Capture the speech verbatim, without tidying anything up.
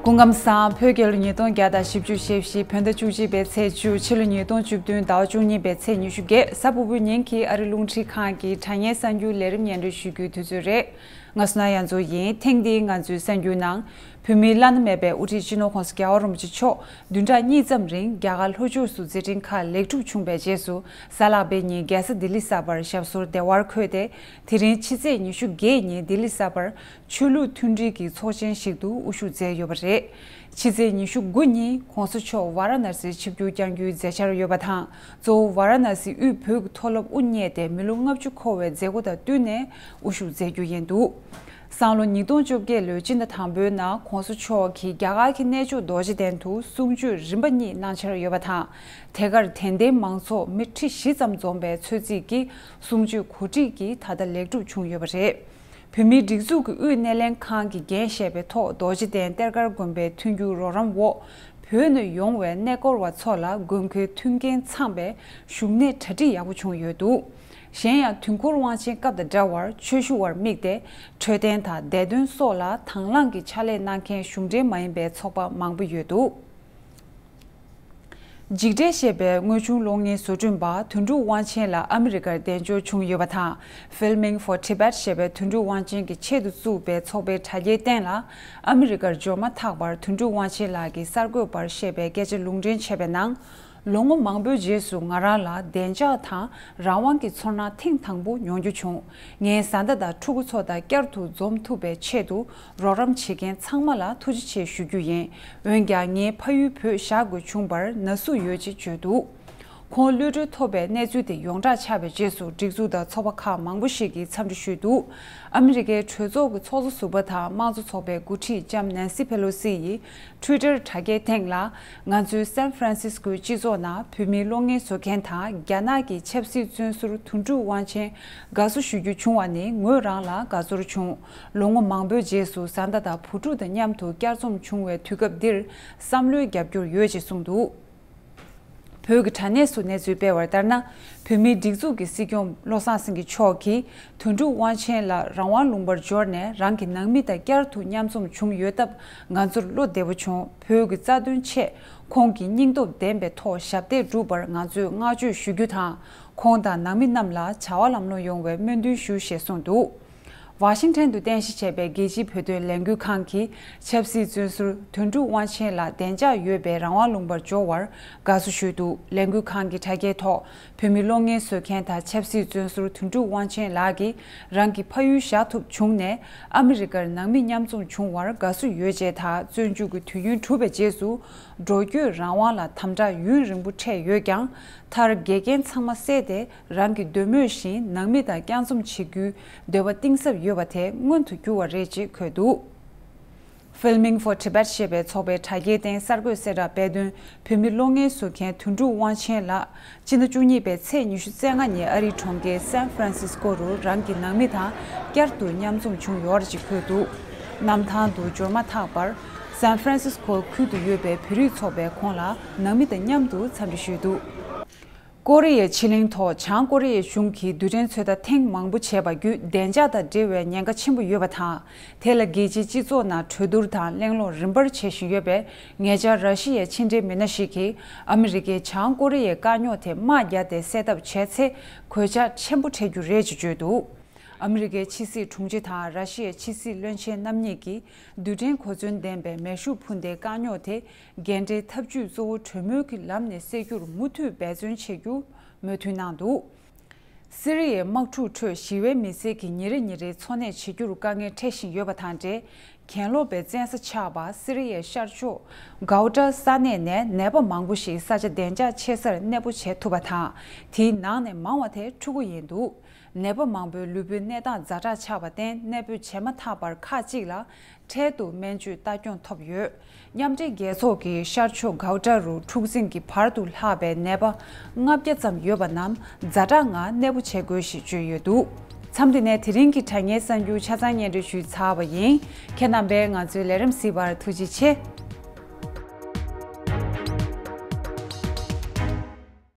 སྐུ་ཁམས་བཟང་། བོད་རྒྱལ་ལོ་ཉིས་སྟོང་བརྒྱ་དང་བཞི་བཅུ་ཞེ་བཞི། བོད་ཟླ་བཅུ་གཅིག་པའི་ཚེས་བཅུ། ཕྱི་ལོ་ཉིས་སྟོང་བཅུ་བདུན་ཟླ་བ་བཅུ་གཉིས་པའི་ཚེས་ཉི་ཤུ་བརྒྱད། གཟའ་ཕུར་བུའི་ཉིན་གྱི་ཨ་རི་རླུང་འཕྲིན་ཁང་གི་དྲ་བརྙན་གསར་འགྱུར་ལས་རིམ་སྙན་སྒྲོན་ཞུ་རྒྱུའི་དུས་ཚོད་རེད། ང་བསོད་ནམས་དབྱངས་མཚོ་ཡིན། ཐེངས་འདིའི་ང་ཚོའི་གསར་འགྱུར་ནང་། བོད་མིའི་བླ་ན་མེད་པའི་དབུ་ཁྲིད་སྤྱི་ནོར་༸གོང་ས་༸རྒྱལ་བ་རིན་པོ་ཆེ་མཆོག་བདུན་ཕྲག་གཉིས་ཙམ་རིང་རྒྱ་གར་ལྷོ་ཕྱོགས་སུ་མཛད་འཕྲིན་ཁག་ལེགས་གྲུབ་བྱུང་བའི་རྗེས་སུ། གཟའ་ལྷག་པའི་ཉིན་རྒྱལ་ས་ལྡི་ལི་གསར་པར་ཞབས་སོར་བདེ་བར་འཁོད་དེ། དེ་རིང་ཕྱི་ཚེས་ཉི་ཤུ་བརྒྱད་ཉིན་ལྡི་ལི་གསར་པར་ཆོས་ལུགས་མཐུན་སྒྲིལ་གྱི་ཚོགས་ཆེན་ཞིག་ཏུ་དབུ་བཞུགས་མཛད་ཡོད་པ་རེད། ཕྱི་ཚེས་ཉི་ཤུ་དགུ་ཉིན་༸གོང་ས་མཆོག་ཝཱ་ར་ཎ་སིར་ཆིབས་བསྒྱུར་བསྐྱང་རྒྱུའི་མཛད་འཆར་ཡོད་པ་དང་། གཙོ་བོ་ཝཱ་ར་ཎ་སི་དབུས་བོད་ཀྱི་མཐོ་སློབ་དབུ་བརྙེས་ཏེ་མི་ལོ་ལྔ་བཅུ་འཁོར་བའི་མཛད་སྒོ་དང་བསྟུན་ནས་དབུ་བཞུགས་མཛད་རྒྱུ་ཡིན་འདུག། སང་ལོ་ཉིས་སྟོང་བཅོ་བརྒྱད་ལོའི་སྤྱི་ཟླ་དང་པོའི་ནང་༸གོང་ས་མཆོག་གིས་རྒྱ་གར་གྱི་གནས་མཆོག་རྡོ་རྗེ་གདན་དུ་གསུང་ཆོས་རིམ་པ་གཉིས་གནང་འཆར་ཡོད་པ་དང་། དེ་གར་དད་ལྡན་མང་ཚོགས་མི་ཁྲི་བཞི་ཙམ་འཛོམས་པའི་ཚོད་རྩིས་ཀྱིས་གསུང་ཆོས་གོ་སྒྲིག་གིས་ད་ལྟ་ལེགས་གྲུབ་བྱུང་ཡོད་པ་རེད། བོད་མིའི་སྒྲིག་འཛུགས་ཀྱི་དབུས་སྣེ་ལེན་ཁང་གིས་འགན་བཞེས་པའི་ཐོག་རྡོ་རྗེ་གདན་གཏེར་སྒར་དགོན་པའི་མཐུན་འགྱུར་རོགས་རམ་འོག་བོད་ནས་ཡོང་བའི་གནས་སྐོར་བ་ཚོ་ལ་དགོས་མཁོའི་མཐུན་རྐྱེན་ཚང་བའི་བཞུགས་གནས་གྲ་སྒྲིག་ཡག་པོ་བྱུང་ཡོད་འདུག། གཞན་ཡང་དུས་འཁོར་དབང་ཆེན་སྐབས་དང་འདྲ་བར་ཆོས་ཞུ་བར་དམིགས་ཏེ་འཕྲོད་བསྟེན་དང་བདེ་དོན་སོགས་ལ་དང་བླངས་ཀྱི་ཕྱག་ལས་གནང་མཁན་གཞུང་འབྲེལ་མ་ཡིན་པའི་ཚོགས་པ་མང་པོ་ཡོད་འདུག། འཇིགས་བྲལ་ཞེས་པའི་དངོས་བྱུང་གློག་བརྙན་བཟོ་སྐྲུན་པ་དོན་གྲུབ་དབང་ཆེན་ལགས་ཨ་མི་རི་ཀར་གདན་འཇོག་བྱུང་ཡོད་པ་དང་། Filming for Tibet ཞེས་པའི་དོན་གྲུབ་དབང་ཆེན་གྱི་ཆེད་དུ་བཙུགས་པའི་ཚོགས་པའི་དྲ་རྒྱའི་སྟེང་ལ། ཨ་མི་རི་ཀར་འབྱོར་མ་ཐག་པར་དོན་གྲུབ་དབང་ཆེན་ལགས་ཀྱིས་གསར་འགོད་པར་བཤད་པའི་སྐད་ཆ་ལུང་འདྲེན་བྱས་པའི་ནང་། ལོ་ངོ་མང་པོའི་རྗེས་སུ་ང་རང་ལ་བདེ་འཇགས་དང་རང་དབང་གི་ཚོར་སྣང་ཐེངས་དང་པོ་མྱོང་རྒྱུ་བྱུང་། ངའི་བཟའ་ཟླ་དང་ཕྲུ་གུ་ཚོ་དང་བསྐྱར་དུ་འཛོམས་ཐུབ་པའི་ཆེད་དུ་རོགས་རམ་བྱེད་མཁན་ཚང་མ་ལ་ཐུགས་རྗེ་ཆེ་ཞུ་རྒྱུ་ཡིན། འོན་ཀྱང་ངའི་ཕ་ཡུལ་བོད་བཞག་དགོས་བྱུང་བར་ན་ཟུག་ཡོད་ཅེས་བརྗོད་འདུག། ཁོང་གློད་གྲོལ་ཐོབ་པའི་གནས་ཚུལ་དེ་ཡོངས་གྲགས་ཆགས་པའི་རྗེས་སུ་སྒྲིག་འཛུགས་དང་ཚོགས་པ་ཁག་མང་པོ་ཞིག་གིས་འཚམས་འདྲི་ཞུས་འདུག། ཨ་མི་རི་ཀའི་གྲོས་ཚོགས་ཀྱི་ཚོགས་གཙོ་ཟུར་པ་དང་དམངས་གཙོ་ཚོགས་པའི་འགོ་ཁྲིད་ལྕམ་ནན་སི་ཕེ་ལོ་སི་ཡིས་Twitter་དྲ་རྒྱའི་སྟེང་ལ། ང་ཚོའི་སན་ཧྥ་རན་སིས་ཀོའི་སྤྱི་ཚོགས་ནང་བོད་མིའི་གློག་བརྙན་བཟོ་མཁན་དང་རྒྱ་ནག་གི་ཆབ་སྲིད་བཙོན་ཟུར་དོན་གྲུབ་དབང་ཆེན་དགའ་བསུ་ཞུ་རྒྱུ་བྱུང་བ་ནི་ངོས་རང་ལ་དགའ་ཚོར་བྱུང་། ལོ་ངོ་མང་པོའི་རྗེས་སུ་བཟའ་ཟླ་དང་བུ་ཕྲུག་དང་མཉམ་དུ་བསྐྱར་འཛོམས་བྱུང་བའི་དུས་སྐབས་འདིར་བསམ་བློའི་རྒྱབ་སྐྱོར་ཡོད་ཅེས་གསུངས་འདུག། བོད་ཀྱི་དྲ་གནས་སུ་གནས་ཚུལ་སྤེལ་བར་ལྟར་ན། བོད་མིའི་སྒྲིག་འཛུགས་ཀྱི་སྲིད་སྐྱོང་བློ་བཟང་སེང་གེ་མཆོག་གིས་དོན་གྲུབ་དབང་ཆེན་ལགས་རང་དབང་ལུང་པར་འབྱོར་ནས་རང་གི་ནང་མི་དང་བསྐྱར་དུ་མཉམ་འཛོམས་བྱུང་ཡོད་སྟབས་ང་ཚོར་བློ་བདེ་པོ་བྱུང་། བོད་ཀྱི་རྩ་དོན་ཆེད་ཁོང་གིས་སྙིང་སྟོབས་ལྡན་པའི་ཐོག་ཞབས་འདེགས་བསྒྲུབས་པར་ང་ཚོས་བསྔགས་བརྗོད་ཞུ་རྒྱུ་དང་། ཁོང་དང་ནང་མི་རྣམས་ལ་བྱ་བ་ལམ་ལྷོང་ཡོང་བའི་སྨོན་འདུན་ཞུ་ཞེས་གསུངས་འདུག། ཝ་ཤིང་ཊོན་དུ་རྟེན་གཞི་བྱས་པའི་རྒྱལ་སྤྱིའི་བོད་དོན་ལས་འགུལ་ཁང་གིས་ཆབ་སྲིད་བཙོན་ཟུར་དོན་གྲུབ་དབང་ཆེན་ལགས་བདེ་འཇགས་ཡོད་པའི་རང་དབང་ལུང་པར་འབྱོར་བར་དགའ་བསུ་ཞུས་འདུག། ལས་འགུལ་ཁང་གི་དྲ་རྒྱའི་ཐོག་བོད་མི་གློག་བརྙན་བཟོ་མཁན་དང་ཆབ་སྲིད་བཙོན་ཟུར་དོན་གྲུབ་དབང་ཆེན་ལགས་ཀྱིས་རང་གི་ཕ་ཡུལ་བཞག་ཐུབ་བྱུང་ནས་ཨ་མི་རི་ཀར་ནང་མི་མཉམ་འཛོམས་བྱུང་བར་དགའ་བསུ་ཡོད་ཅེས་དང་། བཙོན་འཇུག་གི་དུས་ཡུན་གྲུབ་པའི་རྗེས་སུ་འགྲོ་སྐྱོད་རང་དབང་ལ་དམ་དྲག་ཡུན་རིང་པོ་འཕྲད་ཡོད་ཀྱང་། མཐར་འགལ་རྐྱེན་ཚང་མ་བསལ་ཏེ། རང་གི་འདོད་མོས་བཞིན་ནང་མི་དང་བསྐྱར་འཛོམས་བྱེད་རྒྱུའི་འདོད་པ་གཏིང་ཟབ་ཡོད་པ་དེ་མངོན་དུ་གྱུར་བ་རེད་ཅེས་འཁོད་འདུག། Filming for Tibet ཞེས་པའི་ཚོགས་པའི་དྲ་རྒྱའི་སྟེང་གསར་འགོད་གསལ་བསྒྲགས་སྤེལ་དོན། བོད་མི་གློག་བརྙན་བཟོ་མཁན་དོན་གྲུབ་དབང་ཆེན་ལགས་སྤྱི་ཟླ་བཅུ་གཉིས་པའི་ཚེས་ཉི་ཤུ་རྩ་ལྔ་ཉིན་ཨ་རིའི་གྲོང་ཁྱེར་སན་ཧྥ་རན་སིས་ཀོ་རུ་རང་གི་ནང་མི་དང་བསྐྱར་དུ་མཉམ་འཛོམས་བྱུང་ཡོད་རེད་ཅེས་འཁོད་འདུག། གནམ་ཐང་དུ་འབྱོར་མ་ཐག་པར་སན་ཧྥ་རན་སིས་ཀོ་ཁུལ་དུ་ཡོད་པའི་བོད་རིགས་ཚོགས་པས་ཁོང་ལ་ནང་མི་དང་མཉམ་དུ་འཚམས་འདྲི་ཞུས་འདུག། ཀོ་རི་ཡའི་ཕྱེད་གླིང་ཐོག་བྱང་ཀོ་རི་ཡའི་གཞུང་གིས་རྡུལ་ཕྲན་ཚོད་ལྟ་ཐེངས་མང་པོ་བྱས་པ་བརྒྱུད་བདེ་འཇགས་དང་འབྲེལ་བའི་ཉེན་ཁ་ཆེན་པོ་ཡོད་པ་དང་། དེ་ལ་རྒྱལ་སྤྱིའི་སྤྱི་ཚོགས་ནང་གྲོས་བསྡུར་དང་གླེང་སློང་རིམ་པར་བྱེད་བཞིན་ཡོད་པས། ཉེ་ཆར་ར་ཤི་ཡའི་ཕྱི་འབྲེལ་མི་སྣ་ཞིག་གིས་ཨ་མི་རི་ཀས་བྱང་ཀོ་རི་ཡའི་དཀའ་རྙོག་དེ་དམག་བརྒྱབ་སྟེ་སེལ་ཐབས་བྱས་ཚེ་གོད་ཆག་ཆེན་པོ་འཕྲད་རྒྱུ་རེད་ཅེས་བརྗོད་འདུག། ཨ་མི་རི་ཀའི་ཕྱི་སྲིད་དྲུང་ཆེ་དང་ར་ཤི་ཡའི་ཕྱི་སྲིད་བློན་ཆེན་རྣམ་གཉིས་ཀྱིས་རྡུལ་ཕྲན་གོ་མཚོན་ལྡན་པའི་མེ་ཤུགས་འཕུར་མདེལ་དཀའ་རྙོག་དེ་འགན་འཁྲིའི་ཐབས་ཇུས་གཙོ་བོ་གྲོས་མོལ་གྱི་ལམ་ནས་སེལ་རྒྱུར་མུ་མཐུད་འབད་བརྩོན་བྱེད་རྒྱུ་མོས་མཐུན་གནང་འདུག། སི་རི་ཡའི་དམག་འཁྲུག་ཁྲོད་ཞི་བའི་མི་སེར་གྱི་ཉིན་རེ་ཉིན་རེའི་འཚོ་གནས་བྱེད་རྒྱུར་དཀའ་ངལ་འཕྲད་བཞིན་ཡོད་པ་དང་འབྲེལ། གྱེན་ལོག་པའི་བཙན་ས་ཆགས་པ་སི་རི་ཡའི་ཤར་ཕྱོགས་གའུ་ཏྲ་ས་གནས་ནས་ནད་པ་མང་པོ་ཞིག་ས་ཆ་བདེ་འཇགས་ཆེ་སར་གནས་སྤོ་བྱེད་ཐུབ་པ་དང་། དེའི་ནང་ནས་མང་བ་དེ་ཕྲུ་གུ་ཡིན་འདུག། ནད་པ་མང་པོའི་ལུས་པོའི་གནས་སྟངས་ཛ་དྲག་ཆགས་པར་བརྟེན། གནས་སྤོས་བྱས་མ་ཐག་པར་ཁག་ཅིག་ལ་འཕྲལ་དུ་སྨན་བཅོས་ལྟ་སྐྱོང་ཐོབ་ཡོད། མཉམ་འབྲེལ་རྒྱལ་ཚོགས་ཀྱིས་ཤར་ཕྱོགས་གའུ་ཏྲ་རུ་འཁྲུག་འཛིང་གི་བར་དུ་ལྷག་པའི་ནད་པ་ལྔ་བརྒྱ་ཙམ་ཡོད་པ་རྣམས་ཛ་དྲག་ངང་གནས་སྤོ་བྱེད་དགོས་ཞེས་བརྗོད་ཡོད་འདུག། མཚམས་འདི་ནས་དེ་རིང་གི་དྲ་བརྙན་གསར་འགྱུར་ཆ་ཚང་སྙན་སྒྲོན་ཞུས་ཚར་བ་ཡིན། ཁྱེད་རྣམ་པས་ང་ཚོའི་ལས་རིམ་གཟིགས་པར་ཐུགས་རྗེ་ཆེ།